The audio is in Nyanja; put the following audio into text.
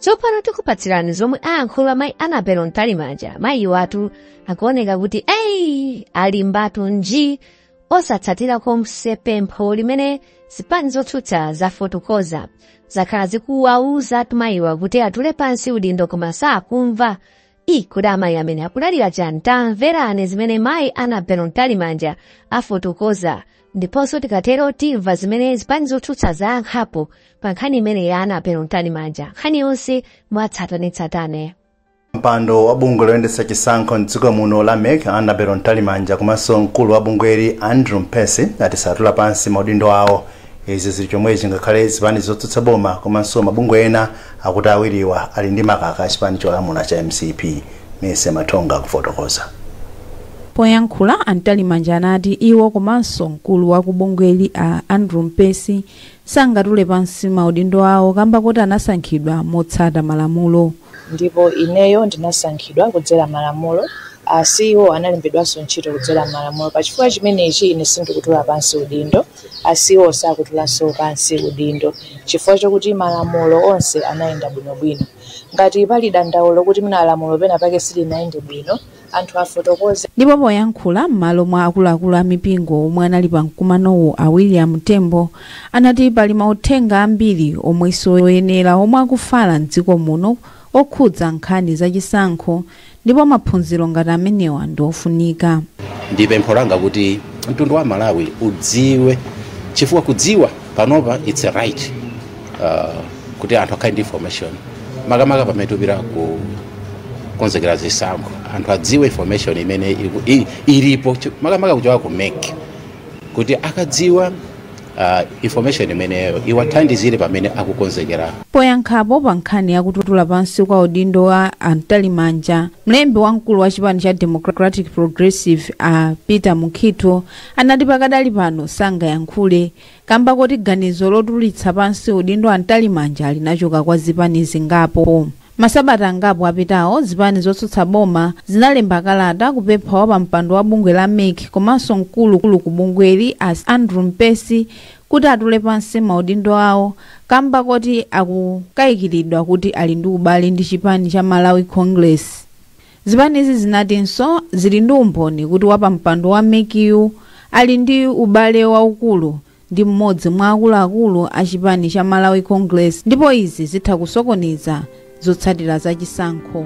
Tsopano tikupatsirani zomwe ayankhula mayi Annabel Mtalimanja. Mayiwatu akuoneka kuti eyi alimbatu nji osatsatira konse pempho limene zipani zotsutsa zafotokoza. Zakhala zikuwauza mayiwa kuti atule pansi udindo koma sakumva. Kodi amayi amene akudalira chani? Tamverani zimene mayi Annabel Mtalimanja afotokoza, ndiponso tikatero timva zimene zipani zotsutsa zayankhapo pa nkhani imene ya Annabel Mtalimanja. Nkhani yonse mwatsatanetsatane. Mpando wa bungwe loyendetsa chisankho mdziko muno la MEC, Annabel Mtalimanja, komanso mkulu wa bungweli Andrew Mpesi ati satula pansi maudindo awo. Izi zili chomwechi ngakhale zipani zotsutsa boma komanso mabungwe ena akuti awiriwa ali ndi makaka a chipani cholamula cha MCP. Mise Matonga kufotokoza. Poyankhula, a Mtalimanja anati iwo komanso mkulu wa kubungweli a Andrew Mpesi sangatule pansi maudindo awo kamba kuti anasankhidwa motsata malamulo. Ndipo ineyo ndinasankhidwa kudzera malamulo, a CEO analembedwanso ntchito kudzera malamulo. Pachifukwa chimenechi ine sindikutula pansi udindo, a CEO sakutulanso pansi udindo, chifukwa chokuti malamulo onse anayenda bwinobwino. Ngati pali dandaulo kuti mwina lamulo pena pake silinayende bwino, anthu afotokoze. Ndipo poyankhula m'malo mwa akuluakulu a mipingo omwe anali pa mkumanowo, a William Tembo anati pali mauthenga ambiri omwe sioyenera omwe akufala mdziko muno okhudza nkhani zachisankho, ndipo maphunziro ngati amenewa ndi ofunika. Ndi pempho langa kuti mtundu wa Malawi udziwe, chifukwa kudziwa panopa it's a right, kuti anthu akhale ndi information, makamaka pamene tikupita ku konzekera zisankho, anthu adziwe information imene ilipo, makamaka kuchoka ku MEC, kuti akadziwa information imeneyo iwathandizire pamene akukonzekera. Poyankhapo pa nkhani yakutula pansi kwa udindo wa a Mtalimanja, mlembi wamkulu wa chipani cha Democratic Progressive a Peter Mukhito anati pakadali pano sangayankhule kamba kuti ganizo lotulitsa pansi udindo a Mtalimanja linachoka kwa zipani zingapo. Masabata angapo apitawo, zipani zotsutsa boma zinalemba kalata kupempha wa pampando wa bungwe la MEC komanso mkulu ku bungweli a Andrew Mpesi kuti atule pansi maudindo awo kamba kuti akukayikiridwa kuti ali ndi ubale ndi chipani cha Malawi Congress. Zipanizi zinatinso zili ndi umboni kuti wapampando wa MEC-yu ali ndi ubale waukulu ndi mmodzi mwa akuluakulu a chipani cha Malawi Congress, ndipo izi zitha kusokoneza zotsatira za chisankho.